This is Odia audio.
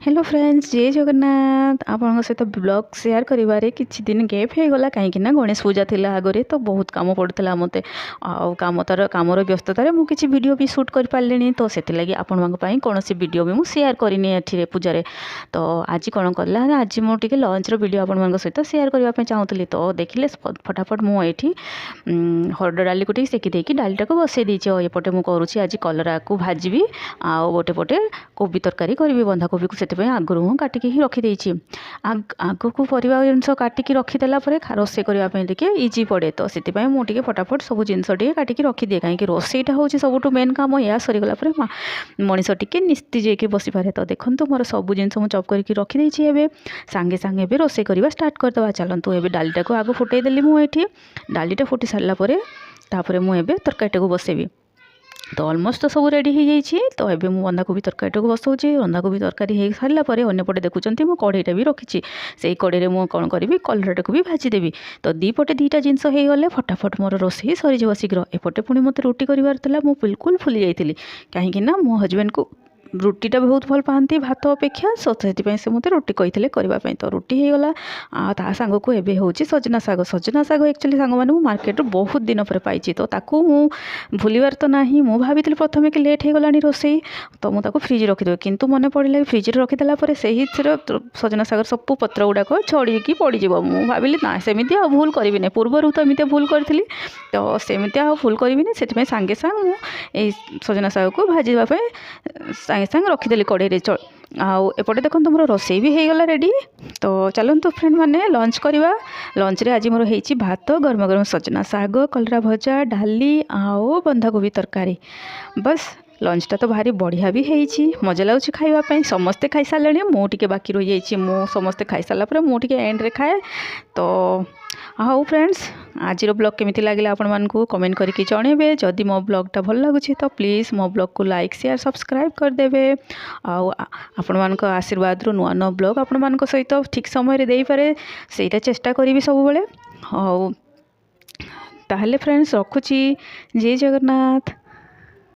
ହ୍ୟାଲୋ ଫ୍ରେଣ୍ଡସ୍, ଜୟ ଜଗନ୍ନାଥ। ଆପଣଙ୍କ ସହିତ ବ୍ଲଗ୍ ସେୟାର କରିବାରେ କିଛି ଦିନ ଗ୍ୟାପ୍ ହେଇଗଲା, କାହିଁକି ନା ଗଣେଶ ପୂଜା ଥିଲା ଆଗରେ, ତ ବହୁତ କାମ ପଡ଼ୁଥିଲା ମୋତେ। ଆଉ କାମ ତାର କାମର ବ୍ୟସ୍ତତାରେ ମୁଁ କିଛି ଭିଡ଼ିଓ ବି ସୁଟ୍ କରିପାରିଲିନି। ତ ସେଥିଲାଗି ଆପଣଙ୍କ ପାଇଁ କୌଣସି ଭିଡ଼ିଓ ବି ମୁଁ ସେୟାର କରିନି ଏଥିରେ ପୂଜାରେ। ତ ଆଜି କ'ଣ କଲା ନା, ଆଜି ମୁଁ ଟିକେ ଲଞ୍ଚର ଭିଡ଼ିଓ ଆପଣମାନଙ୍କ ସହିତ ସେୟାର କରିବା ପାଇଁ ଚାହୁଁଥିଲି। ତ ଦେଖିଲେ, ଫଟାଫଟ ମୁଁ ଏଇଠି ହରଡ଼ ଡାଲିକୁ ଟିକେ ସେକି ଦେଇକି ଡାଲିଟାକୁ ବସେଇ ଦେଇଛି। ଆଉ ଏପଟେ ମୁଁ କରୁଛି ଆଜି କଲରାକୁ ଭାଜିବି ଆଉ ଗୋଟେ ପଟେ କୋବି ତରକାରୀ କରିବି, ବନ୍ଧାକୋବିକୁ। ସେଥିପାଇଁ ଆଗରୁ ମୁଁ କାଟିକି ହିଁ ରଖିଦେଇଛି। ଆଗକୁ ପରିବା ଜିନିଷ କାଟିକି ରଖିଦେଲା ପରେ ରୋଷେଇ କରିବା ପାଇଁ ଟିକେ ଇଜି ପଡ଼େ। ତ ସେଥିପାଇଁ ମୁଁ ଟିକେ ଫଟାଫଟ ସବୁ ଜିନିଷ ଟିକେ କାଟିକି ରଖିଦିଏ, କାହିଁକି ରୋଷେଇଟା ହେଉଛି ସବୁଠୁ ମେନ୍ କାମ। ଏହା ସରିଗଲା ପରେ ମଣିଷ ଟିକେ ନିସ୍ତେଜ ହେଇକି ବସିପାରେ। ତ ଦେଖନ୍ତୁ, ମୋର ସବୁ ଜିନିଷ ମୁଁ ଚପ୍ କରିକି ରଖିଦେଇଛି। ଏବେ ସାଙ୍ଗେ ସାଙ୍ଗେ ଏବେ ରୋଷେଇ କରିବା ଷ୍ଟାର୍ଟ କରିଦେବା। ଚାଲନ୍ତୁ, ଏବେ ଡାଲିଟାକୁ ଆଗ ଫୁଟେଇ ଦେଲି ମୁଁ ଏଇଠି। ଡାଲିଟା ଫୁଟି ସାରିଲା ପରେ ତାପରେ ମୁଁ ଏବେ ତରକାରୀଟାକୁ ବସେଇବି। ତ ଅଲମୋଷ୍ଟ ତ ସବୁ ରେଡ଼ି ହେଇଯାଇଛି। ତ ଏବେ ମୁଁ ବନ୍ଧାକୋବି ତରକାରୀଟାକୁ ବସାଉଛି। ବନ୍ଧାକୋବି ତରକାରୀ ହେଇ ସାରିଲା ପରେ ଅନ୍ୟପଟେ ଦେଖୁଛନ୍ତି, ମୁଁ କଢ଼େଇଟା ବି ରଖିଛି। ସେଇ କଢ଼େଇରେ ମୁଁ କ'ଣ କରିବି? କଲରାଟାକୁ ବି ଭାଜିଦେବି। ତ ଦୁଇ ପଟେ ଦୁଇଟା ଜିନିଷ ହେଇଗଲେ ଫଟାଫଟ ମୋର ରୋଷେଇ ସରିଯିବ ଶୀଘ୍ର। ଏପଟେ ପୁଣି ମୋତେ ରୁଟି କରିବାର ଥିଲା, ମୁଁ ବିଲକୁଲ ଭୁଲି ଯାଇଥିଲି, କାହିଁକି ନା ମୋ ହଜବେଣ୍ଡକୁ ରୁଟିଟା ବହୁତ ଭଲ ପାଆନ୍ତି ଭାତ ଅପେକ୍ଷା। ସେଥିପାଇଁ ସେ ମୋତେ ରୁଟି କହିଥିଲେ କରିବା ପାଇଁ। ତ ରୁଟି ହେଇଗଲା ଆଉ ତା ସାଙ୍ଗକୁ ଏବେ ହେଉଛି ସଜନା ଶାଗ। ସଜନା ଶାଗ ଆକ୍ଚୁଆଲି ସାଙ୍ଗମାନେ, ମୁଁ ମାର୍କେଟରୁ ବହୁତ ଦିନ ପରେ ପାଇଛି। ତ ତାକୁ ମୁଁ ଭୁଲିବାର ତ ନାହିଁ। ମୁଁ ଭାବିଥିଲି ପ୍ରଥମେ କି ଲେଟ୍ ହେଇଗଲାଣି ରୋଷେଇ, ତ ମୁଁ ତାକୁ ଫ୍ରିଜ୍ ରଖିଦେବି। କିନ୍ତୁ ମନେ ପଡ଼ିଲା କି ଫ୍ରିଜ୍ରେ ରଖିଦେଲା ପରେ ସେଇଥିର ସଜନା ଶାଗର ସବୁ ପତ୍ର ଗୁଡ଼ାକ ଝଡ଼ିକି ପଡ଼ିଯିବ। ମୁଁ ଭାବିଲି, ନା, ସେମିତି ଆଉ ଭୁଲ କରିବିନି। ପୂର୍ବରୁ ତ ଏମିତି ଭୁଲ କରିଥିଲି, ତ ସେମିତି ଆଉ ଭୁଲ କରିବିନି। ସେଥିପାଇଁ ସାଙ୍ଗେ ସାଙ୍ଗେ ମୁଁ ଏଇ ସଜନା ଶାଗକୁ ଭାଜିବା ପାଇଁ ସାଙ୍ଗେ ସାଙ୍ଗେ ରଖିଦେଲି କଢ଼େଇରେ। ଆଉ ଏପଟେ ଦେଖନ୍ତୁ, ମୋର ରୋଷେଇ ବି ହେଇଗଲା ରେଡ଼ି। ତ ଚାଲନ୍ତୁ ଫ୍ରେଣ୍ଡ ମାନେ, ଲଞ୍ଚ କରିବା। ଲଞ୍ଚରେ ଆଜି ମୋର ହେଇଛି ଭାତ, ଗରମ ଗରମ ସଜନା ଶାଗ, କଲରା ଭଜା, ଡାଲି ଆଉ ବନ୍ଧାକୋବି ତରକାରୀ। ବସ୍, ଲଞ୍ଚଟା ତ ଭାରି ବଢ଼ିଆ ବି ହେଇଛି, ମଜା ଲାଗୁଛି ଖାଇବା ପାଇଁ। ସମସ୍ତେ ଖାଇସାରିଲେଣି, ମୁଁ ଟିକେ ବାକି ରହିଯାଇଛି। ମୁଁ ସମସ୍ତେ ଖାଇସାରିଲା ପରେ ମୁଁ ଟିକେ ଏଣ୍ଡରେ ଖାଏ। ତ ହଉ ଫ୍ରେଣ୍ଡସ୍, ଆଜିର ବ୍ଲଗ୍ କେମିତି ଲାଗିଲା ଆପଣମାନଙ୍କୁ କମେଣ୍ଟ କରିକି ଜଣେଇବେ। ଯଦି ମୋ ବ୍ଲଗ୍ଟା ଭଲ ଲାଗୁଛି, ତ ପ୍ଲିଜ୍ ମୋ ବ୍ଲଗ୍କୁ ଲାଇକ୍, ସେୟାର, ସବସ୍କ୍ରାଇବ୍ କରିଦେବେ। ଆଉ ଆପଣମାନଙ୍କ ଆଶୀର୍ବାଦରୁ ନୂଆ ନୂଆ ବ୍ଲଗ୍ ଆପଣମାନଙ୍କ ସହିତ ଠିକ୍ ସମୟରେ ଦେଇପାରେ, ସେଇଟା ଚେଷ୍ଟା କରିବି ସବୁବେଳେ। ହଉ ତାହେଲେ ଫ୍ରେଣ୍ଡସ୍, ରଖୁଛି। ଜୟ ଜଗନ୍ନାଥ।